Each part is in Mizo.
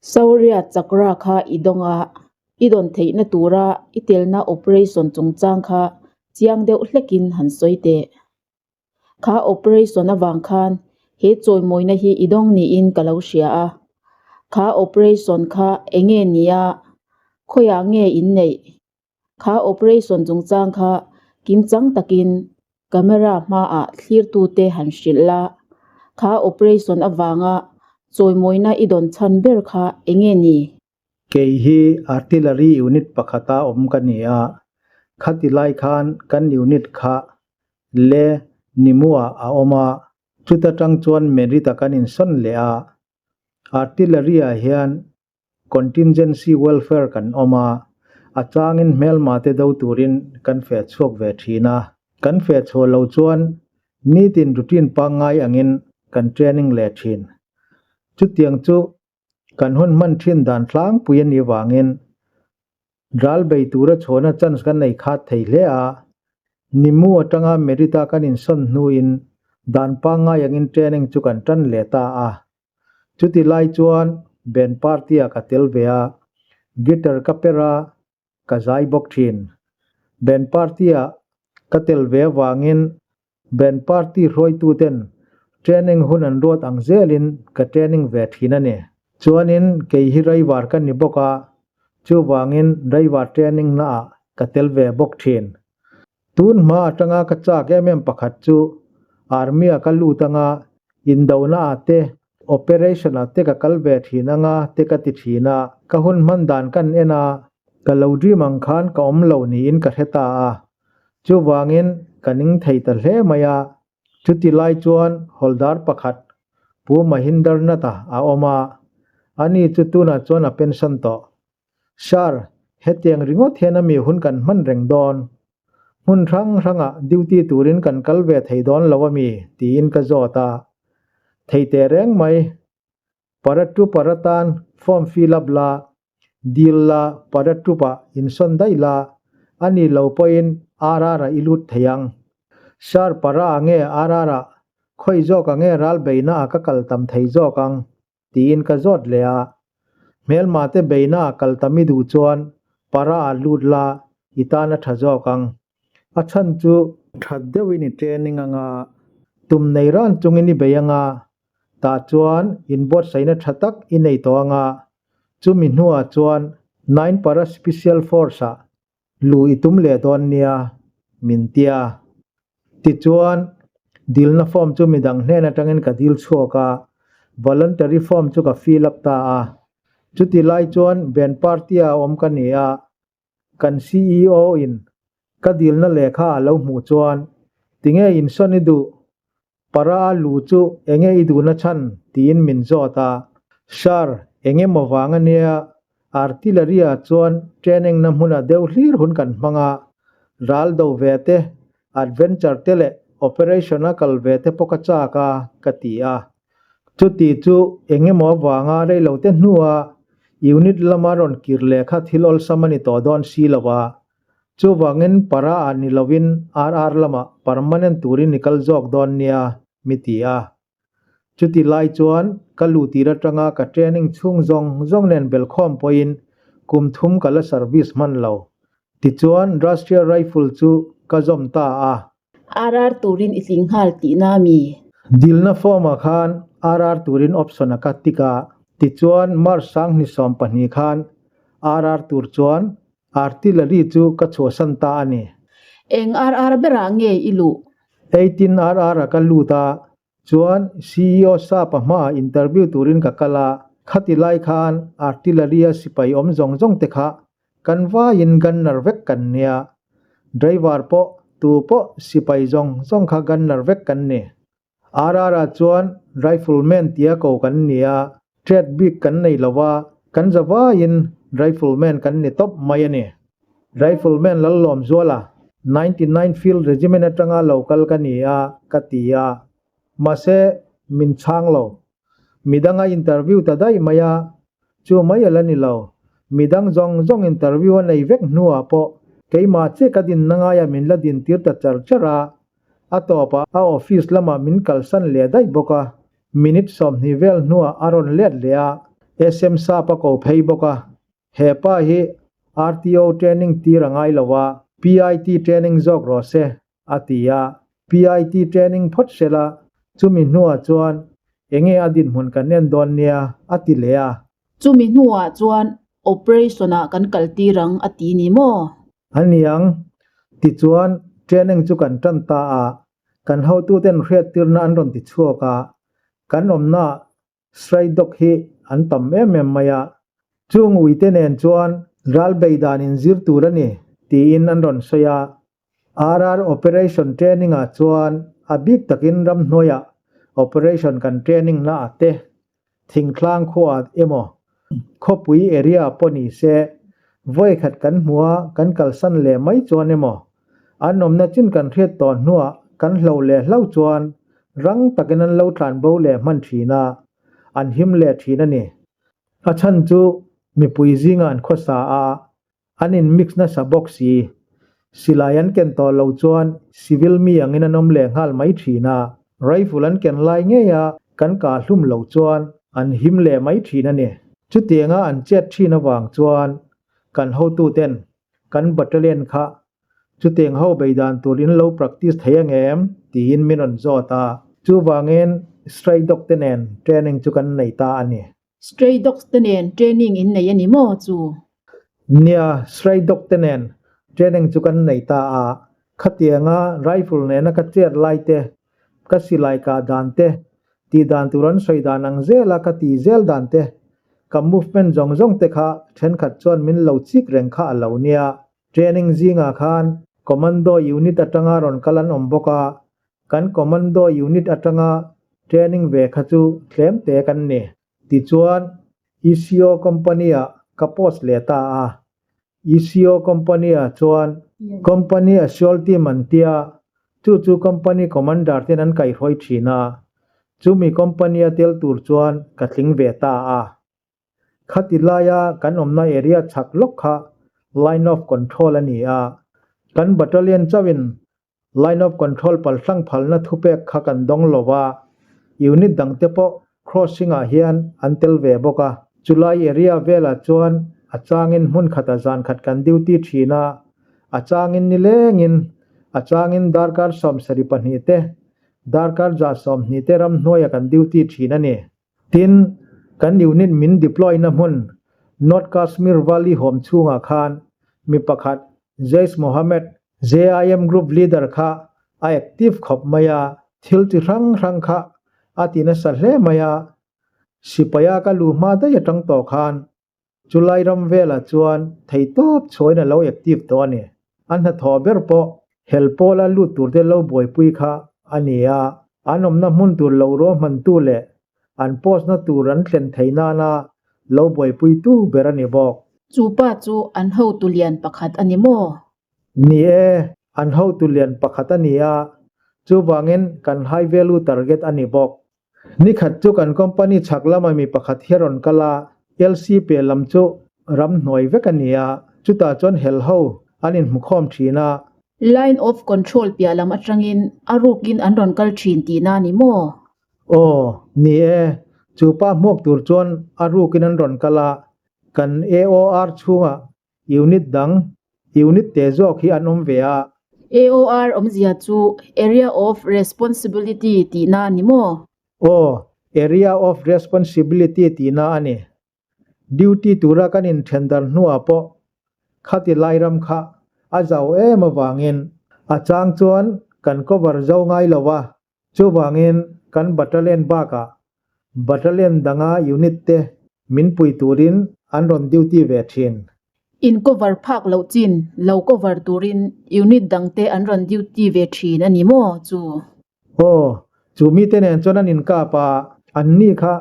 Shaurya Chakra kha i dawng a, i dawn theihna tura i telna operation chungchang kha chiang deuh hlekin han sawi teh. Kha operation avang khan he chawimawina hi i dawng niin ka lo hria a. Kha operation kha enge nia, khawiah nge in neih? Kha operation chungchang kha kimchang takin camera hmaah thlirtute han hrilh la. Kha operation avanga chawimawina i dawn chhan ber kha enge ni? Kei hi artillery unit pakhata awm ka ni a, khati lai khan kan unit kha le Nimua a awm a, chuta tang chuan Merit-a kan insawn leh a. Artillery-ah hian contingency welfare kan awm a, a changin hmelma te do turin kan feh chhuak ve thin a. Kan feh chhuah lo chuan nitin routine pangngai angin kan training leh thin. Chutiang chu Kan hun hman thin dan tlangpui a nih vangin ral bei tura chhuahna chance kan nei khat thei hle a, Nimu atanga Merit-a kan insawn hnuin dan pangngai angin training chu kan tan leh ta a. Chuti lai chuan band party-ah ka tel ve a, guitar ka per a, ka zai bawk thin. Band party-ah ka tel ve avangin Band party hruaituten training hun an ruat ang zelin ka training ve thin a ni. Chuanin kei hi driver ka ni bawk a, chuvangin driver training naah ka tel ve bawk thin. Tun hma atanga ka chak em em pakhat chu Army-a ka lut anga indona ah te, operation ah te ka kal ve thin anga te ka ti thin a, ka hun hman dan kan en a, ka lo dream ang khan ka awm lo niin ka hre ta a. Chuvangin ka ning thei ta hle mai a, chuti lai chuan hawldar pakhat Pu Mahinder Nath-a a awm a, ani chu tunah chuan a pension tawh. Sir, hetiang ringawt hian a mi hun kan hman reng dawn. Hmun hrang hrangah duty turin kan kal ve thei dawn lo a mi? tiin ka zawt a. Thei teh reng mai. Paratrooper atan form fill up la, dil la, paratroop ah insawn daih la, a ni lo pawhin RR ah i lut thei ang. Sir, para ah nge RR ah, khawi zawk ah nge ral beihna ah ka kal tam thei zawk ang? tiin ka zawt leh a. Hmelma te beihna ah kal tam i duh chuan para ah lut la, i tan a tha zawk ang. A chhan chu that deuhin i training anga, tum nei ran chungin i bei anga, Tah chuan inbuatsaihna tha tak i nei tawh anga, chumi hnuah chuan Nine Para Special Force-ah luh i tum leh dawn nia, min ti a. Tichuan, dilna form chu midang hnen atangin ka dil chhuak a, voluntary form chu ka fill up ta a. Chuti lai chuan band party-a awm ka ni a, Kan CEO in ka dilna lehkha a lo hmuh chuan, Tinge insawn i duh? Para a lu chu enge i duhna chhan? tiin min zawt a. Sir, enge maw vang a nia? Artillery ah chuan training na hmunah deuh hlir hun kan hmang a, ral do ve te, adventure te leh operation a kal ve te pawh ka chak a, ka ti a. Chuti chu engemaw avanga reilote hnua unit lama rawn kir leh kha thil awlsam a ni tawh dawn si lo a, chuvangin para ah ni lovin RR lamah permanent turin i kal zawk dawn nia mi ti a. Chuti lai chuan ka luh tir atanga ka training chhung zawng zawng nen belkhawm pawhin kum thum ka la service hman lo. Tichuan Rashtriya Rifle chu ka zawm ta a. RR turin i tling nghal tihna a mi? Dilna form-ah khan RR turin option a ka tick a, tichuan March 2020 khan RR tur chuan artillery chu ka chhuahsan ta a ni. Eng RR berah nge i luh? 18 RR a ka lut a, chuan CEO Sapa hmaah interview turin ka kal a, khati lai khan artillery-a sipai awm zawng zawng te kha Kan vaiin gunner vek kan nia, driver pawh tu pawh sipai zawng zawng kha gunner vek kan ni. RR-ah chuan rifleman tia ko kan ni a, trade bik kan nei lo va, kan za vaiin rifleman kan ni tawp mai a ni. Rifleman Lallawmzuala, 99 Field Regiment atanga lo kal ka ni a, ka ti a. Mahse, min chhang lo. Midanga interview ta daih mai a, chu mai a la ni lo. Midang zawng zawng interview a nei vek hnuah pawh keimah che ka dinna ngaia min la dintir ta char char a, a tawpah a office lamah min kalsan leh daih bawk a. Minute 20 vel hnuah a rawn let leh a. SM Sap a ko phei bawk a, he pa hi RTO training tir a ngai lo a, PIT training zawk rawh se a ti a, PIT training phawt sela chumi hnuah chuan enge a dinhmun kan en dawn nia a ti leh a. Chumi hnuah chuan operation ah kan kal tir ang a ti ni maw? A niang, tichuan training chu kan tan ta a, kan hotuten hriattirna an rawn ti chhuak a, kan awmna Stray dog hi an tam em em mai a, chung uite nen chuan ral bei dan in zir tur a ni tiin an rawn sawi a. RR Operation Training ah chuan a bik takin ramhnuaiah operation kan training na ah te, thingtlang khuaah emaw khawpui area pawh ni se vawikhat kan hmu a kan kalsan leh mai chuan emaw An awmna chin kan hriat tawh hnuah kan hlo leh hlo chuan rang takin an lo tlan bo leh hman thin a, an him leh thin a ni. A chhan chu mipui zingah an khawsa a, an in mix nasa bawk si. Silai an ken tawh lo chuan civil mi angin an awm leh nghal mai thin a, rifle an ken lai ngei a kan kah hlum lo chuan an him leh mai thin a ni. Chutianga an chet thin avang chuan kan hotuten Kan battalion kha chutiang ho bei dan tur in lo practice thei ang em? tiin min rawn zawt a. Chuvangin Stray Dog te nen training chu kan nei ta a ni. Stray Dogs te nen training in nei a ni maw chu? Nia, Stray Dog te nen training chu kan nei ta a. Khatianga rifle nena ka chet lai te, ka silai kah dan te, tih dan tur an sawi dan ang zela ka tih zel dan te, ka movement zawng zawng te kha thenkhat chuan min lo chik reng kha a lo nia. Training zingah khan Commando unit atanga rawn kal an awm bawk a, kan Commando unit atanga training ve kha chu tlem te kan ni. Tichuan ECO company-ah ka post leh ta a, ECO company-ah chuan Company Assual Team an tia, chu chu company commander ten an kaihhruai thin a, chumi company-a tel tur chuan ka tling ve ta a. Khati laia kan awmna area chhak lawk kha line of control a ni a, kan battalion chauhin Line of control palhlang phalna thupek kha kan dawng lo va, unit dangte pawh crossing-ah hian an tel ve bawk a. Chulai area velah chuan a changin hmun khata zan khat kan duty thin a, a changin nilengin, a changin darkar 72 te, darkar 120 te ramhnuaia kan duty thin a ni. Tin, kan unit min deploy na hmun North Kashmir Valley hawm chhungah khan mi pakhat Jaish Mohammed, JIM group leader kha a active khawp mai a, thil chi hrang hrang kha a ti nasa hle mai a, sipaia ka lu hma daih atang tawh khan Chulai ram velah chuan theitawp chhuain a lo active tawh a ni. A hnathawh ber pawh hel pawla lut turte lo buaipui kha a ni a, an awmna hmun tur lo ruahmantu leh an post na tur an thlen theih nana lo buaipuitu ber a ni bawk. Chu pa chu an hotu lian pakhat a ni maw? Ni e, an hotu lian pakhat a ni a, chuvangin kan high value target a ni bawk. Nikhat chu kan company chhak lama mi pakhat hi a rawn kal a, LC piah lam chu ramhnuai vek a ni a, chutah chuan hel ho an inhmukhawm thin a. Line of control piah lam atangin a rukin an rawn kal thin tihna a ni maw? Aw, ni e, chu pa hmuak tur chuan a rukin an rawn kal a, kan AOR chhungah Unit dang, unit te zawk hi an awm ve a. AOR awmzia chu Area of Responsibility tihna a ni maw? Aw, Area of Responsibility tihna a ni. Duty tura kan inthen dar hnuah pawh khati lai ram kha a zau em avangin a chang chuan kan cover zo ngai lo a, Chuvangin kan battalion bakah battalion danga unit te min pui turin an rawn duty ve thin. In cover phak loh chin lo cover turin unit dangte an rawn duty ve thin a ni maw chu? Aw, chu mite nen chuan an inkap a, anni kha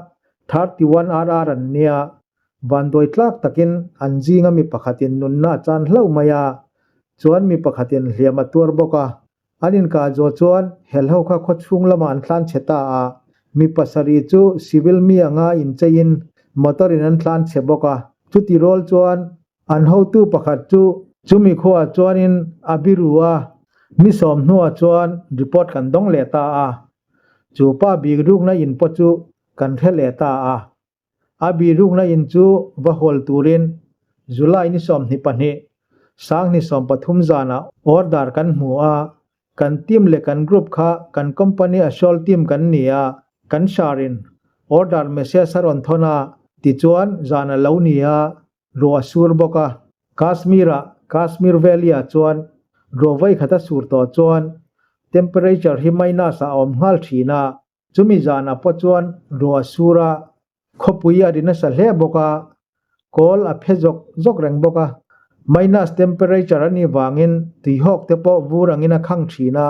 31 RR an nia, vanduai tlak takin an zinga mi pakhatin nunna a chan hlauh mai a, chuan mi pakhatin hliam a tuar bawk a. An inkah zawh chuan helho kha khawchhung lamah an tlan chhe ta a, mi pasarih chu civil mi anga incheiin motor in an tlan chhe bawk a. Chuti rual chuan an hotu pakhat chu chumi khuaah chuanin a biru a, ni sawm hnuah chuan report kan dawng leh ta a. Chu pa bik rukna in pawh chu kan hre leh ta a. A birukna in chu va hawl turin July ni 22, 2030 zanah order kan hmu a, kan team leh kan group kha kan company assault team kan ni a, kan sir-in order message a rawn thawn a, tichuan zan a lo ni a, Ruah a sur bawk a, Kashmir-ah Kashmir Valley-ah chuan ruah vawi khat a sur tawh chuan temperature hi minus ah a awm nghal thin a, chumi zanah pawh chuan ruah a sur a, khawpui a ri nasa hle bawk a, kawl a phe zawk zawk reng bawk a. Minus temperature a nih vangin tuihawk te pawh vur angin a khang thin a,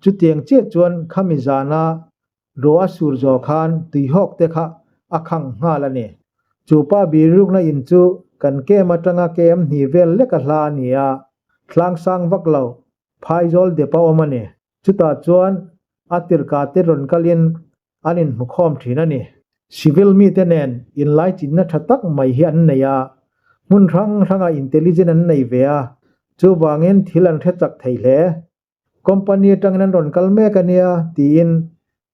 chutiang chiah chuan khami zana Ruah a sur zawh khan tuihawk te kha a khang nghal a ni. Chu pa birukna in chu kan kem atanga kem hnih vel lek a hla a ni a, tlang sang vak lo, phaizawl dep a awm a ni. Chutah chuan a tirka te rawn kalin an inhmukhawm thin a ni. Civil mite nen inlaichinna tha tak mai hi an nei a, hmun hrang hrangah intelligent an nei ve a, chuvangin thil an hre chak thei hle. Company atangin an rawn kal mek a nia tiin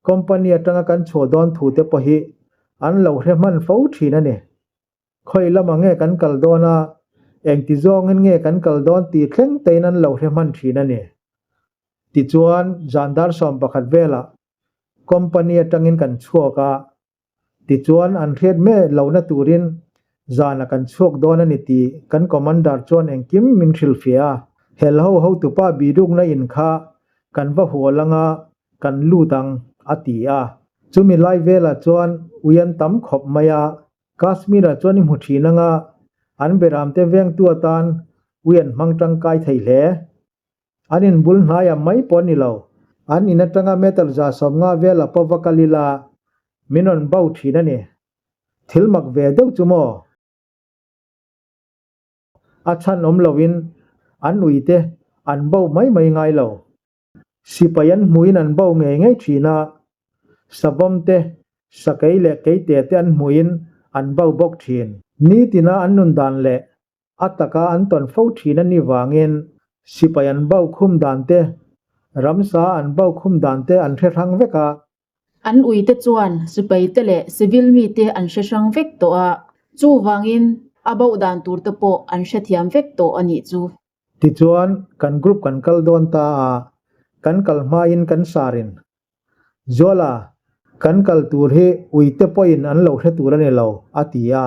company atanga kan chhuah dawn thu te pawh hi an lo hre hman fo thin a ni. Khawi lamah nge kan kal dawn a, engti zawngin nge kan kal dawn tih thleng tein an lo hre hman thin a ni. Tichuan zan dar 11 velah company atangin kan chhuak a, Tichuan an hriat meh lohna turin zana kan chhuak dawn a ni tih kan commander chuan engkim min hrilhfiah a. Helho hotupa bihrukna in kha kan va hual anga kan lut ang, a ti a. Chumi lai velah chuan ui an tam khawp mai a, Kashmir-ah chuan i hmu thin anga an beramte vengtu atan ui an hmang tangkai thei hle. An inbul hnaiah mai pawh a ni lo. An in atanga meter 150 vel a pawh va kal ila min rawn bo thin a ni. Thil mak ve deuh chu maw? A chhan awm loin an uite an bo mai mai ngai lo. Sipai an hmuhin an bo ngei ngei thin a, savawm te, sakei leh keite te an hmuhin an bo bawk thin. Nitina an nun dan leh A taka an tawn fo thin a nih vangin sipai an bau khum dan te, ramsa an bau khum dan te an hre hrang vek a. An uite chuan sipai te leh civil mite an hre hrang vek tawh a, chuvangin a bauh dan tur te pawh an hrethiam vek tawh a nih chu. Tichuan kan group kan kal dawn ta a, kan kal hmain kan sarin Zuala, kan kal tur hi uite pawhin an lo hre tur a ni lo, a ti a.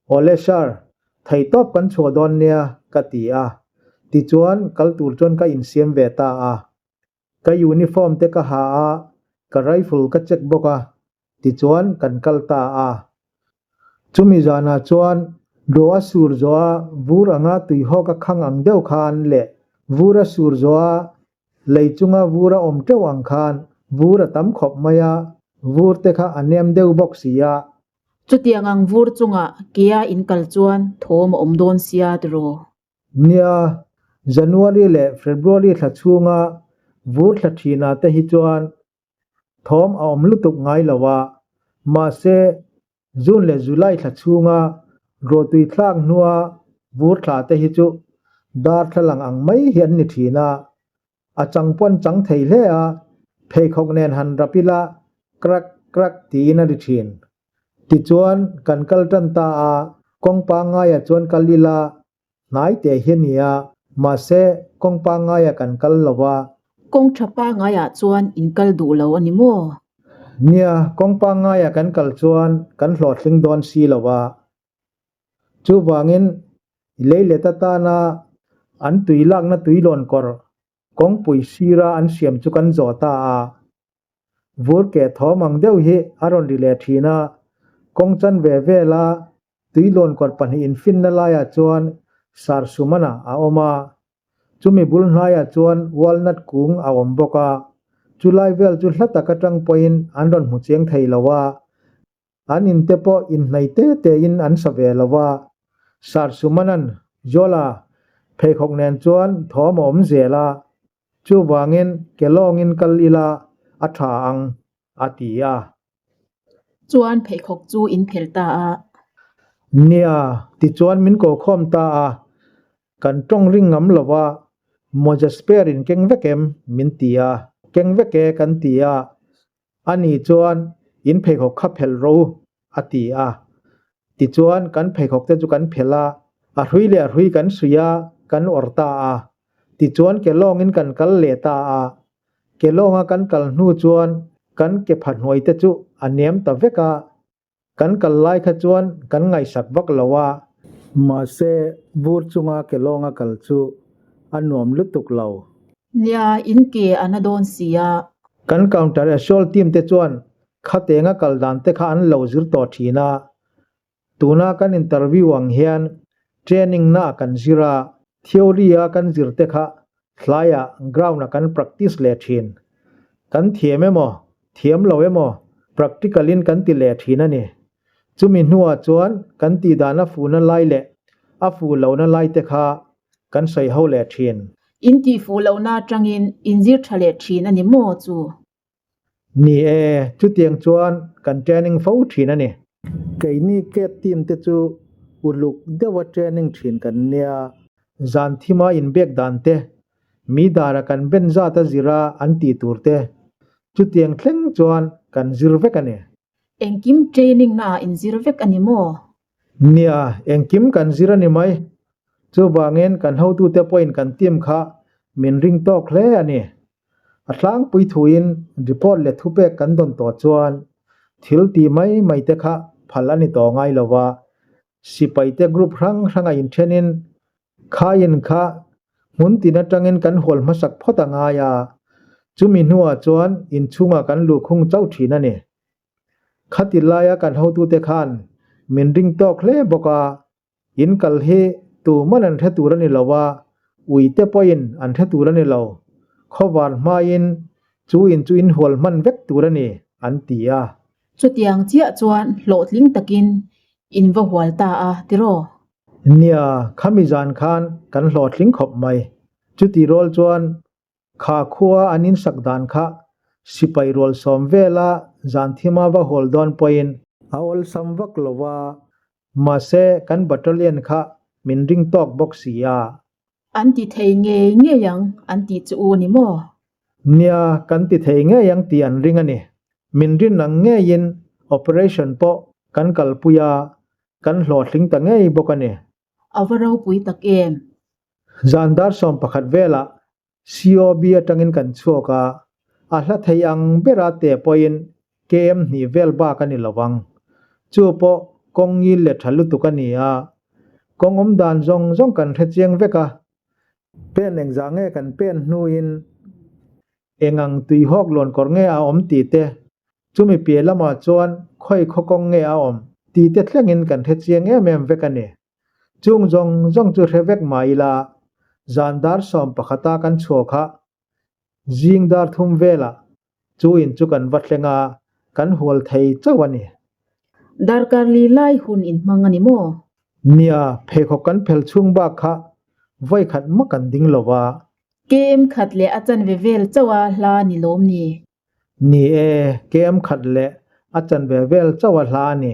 Awle sir, theihtawp kan chhuah dawn nia ka ti a, tichuan kal tur chuan ka insiam ve ta a. Ka uniform te ka ha a, ka rifle ka check bawk a, tichuan kan kal ta a. Chumi zanah chuan ruah a sur zawh a vur anga tuihawk a khang ang deuh khan leh vur a sur zawh a lei chunga vur a awm teuh ang khan vur a tam khawp mai a, vur te kha a nem deuh bawk si a. Chutiang ang vur chungah kea in kal chuan thawm a awm dawn sia tiraw? Nia, January leh February thla chhunga vur thla thinah te hi chuan thawm a awm lutuk ngai lo a, mahse June leh July thla chhunga rawhtui thlak hnua vur thla te hi chu darthlalang ang mai hi an ni thin a, A chang pawn chang thei hle a, pheikhawk nen han rap ila crack crack tiin a ri thin. Tichuan kan kal tan ta a, kawng pangngaia chuan kal ila hnai teh hi a ni a, mahse kawng pangngaia kan kal lo a. Kawng tha pangngaiah chuan in kal duh lo a ni maw? Nia, kawng pangngaia kan kal chuan kan hlawhtling dawn si lo a. Chuvangin leilet atana an tui lakna tuilawn kawr kawngpui sira an siam chu kan zawh ta a. Vur keh thawm ang deuh hi a rawn ri leh thin a, kawng chan ve vela tuilawn kawr pahnih infinna laiah chuan Sarsumana a awm a. Chumi bul hnaiah chuan walnut kung a awm bawk a, chulai vel chu hla tak atang pawhin an rawn hmu chiang thei lo a. An in te pawh inhnai te te in an sa ve lo a, Sir Sumanan Jola pheikhawk nen chuan thawm a awm zel a, chuvangin ke lawngin kal ila a tha ang, a ti a. Chuan pheikhawk chu in phel ta a. Nia, tichuan min ko khawm ta a, kan tawng ring ngam lo a, mawza spare in keng vek em? min ti a, keng vek e kan ti a, A ni chuan in pheikhawk kha phelh ro u a ti a. Tichuan, kan pheikhawk te chu kan phelh a, a hrui leh a hrui kan suih a, kan awrh ta a. Tichuan, ke lawngin kan kal leh ta a. Ke lawnga kan kal hnu chuan kan ke pha hnuai te chu a nem ta vek a. Kan kal lai kha chuan kan ngaihsak vak lo a. Mahse, vur chunga ke lawnga kal chu a nuam lutuk lo. Nia, in ke a na dawn si a. Kan counter assault team te chuan khatenga kal dan te kha an lo zir tawh thin a. Tuna kan interview ang hian training na kan zir a, theory a kan zir te kha thlaiah ground ah kan practice leh thin. Kan thiam emaw, thiam lo emaw practical in kan ti leh thin a ni. Chumi hnuah chuan kan tih dan a fuhna lai leh a fuh lohna lai te kha kan sawi ho leh thin. In tih fuh lohna atangin in zir tha leh thin a ni maw chu? Ni e, chutiang chuan kan training fo thin a ni. Keini cat team te chu uluk deuha training thin kan nia. Zan thima inbek dan te, mi dara kan ben zat a zira an tih tur te, chutiang thleng chuan kan zir vek a ni. Engkim training naah inzir vek a ni maw? Nia, engkim kan zir a ni mai. Chuvangin kan hotute pawhin kan team kha min ring tawk hle a ni. A tlangpui thuin report leh thupek kan dawn tawh chuan thil ti mai mai te kha phal a ni tawh ngai lo va, sipaite group hrang hranga inthenin khaiin kha hmun tin atangin kan hual hmasak phawt a ngai a, chumi hnuah chuan inchhungah kan luhkhung chauh thin a ni. Khati laia kan hotute khan min ring tawk hle bawk a, In kal hi tuman an hre tur a ni lo a, uite pawhin an hre tur a ni lo. Khawvar hmain chu in chu in hual hman vek tur a ni, an ti a. Chutiang chiah chuan hlawhtling takin in va hual ta a, tiraw? Nia, khami zan khan kan hlawhtling khawp mai. Chuti rual chuan Kha khua an insak dan kha sipai rual sawm vela zan thima va hawl dawn pawhin a awlsam vak lo va, mahse kan battalion kha min ring tawk bawk si a. An ti thei ngei ngei ang an tih chu u ni maw? Nia, kan ti thei ngei ang tih an ring a ni. Min rin ang ngeiin operation pawh kan kalpui a, kan hlawhtling ta ngei bawk a ni. A va ropui tak em? Zan dar 11 velah COB atangin kan chhuak a, a hla thei ang bera te pawhin KM hnih vel bak a ni lo ang. Chu pawh kawng ngil leh tha lutuk a ni a, kawng awm dan zawng zawng kan hre chiang vek a. Pen engzah nge kan pen hnuin eng ang tuihawk lawn kawr nge a awm tih te, chumi piah lamah chuan khawi khaw kawng nge a awm tih te thlengin kan hre chiang em em vek a ni. Chung zawng zawng chu hre vek mah ila, zan dar 11 a kan chhuak a, zing dar 3 velah chu in chu kan va thleng a, kan hual thei chauh a ni. Darkar li lai hun in hmang a ni maw? Nia, pheikhawk kan phel chhung bak kha vawikhat mah kan ding lo va. KM khat leh a chanve vel chauh a hla ni lawm ni? Ni e, KM khat leh a chanve vel chauh a hla a ni.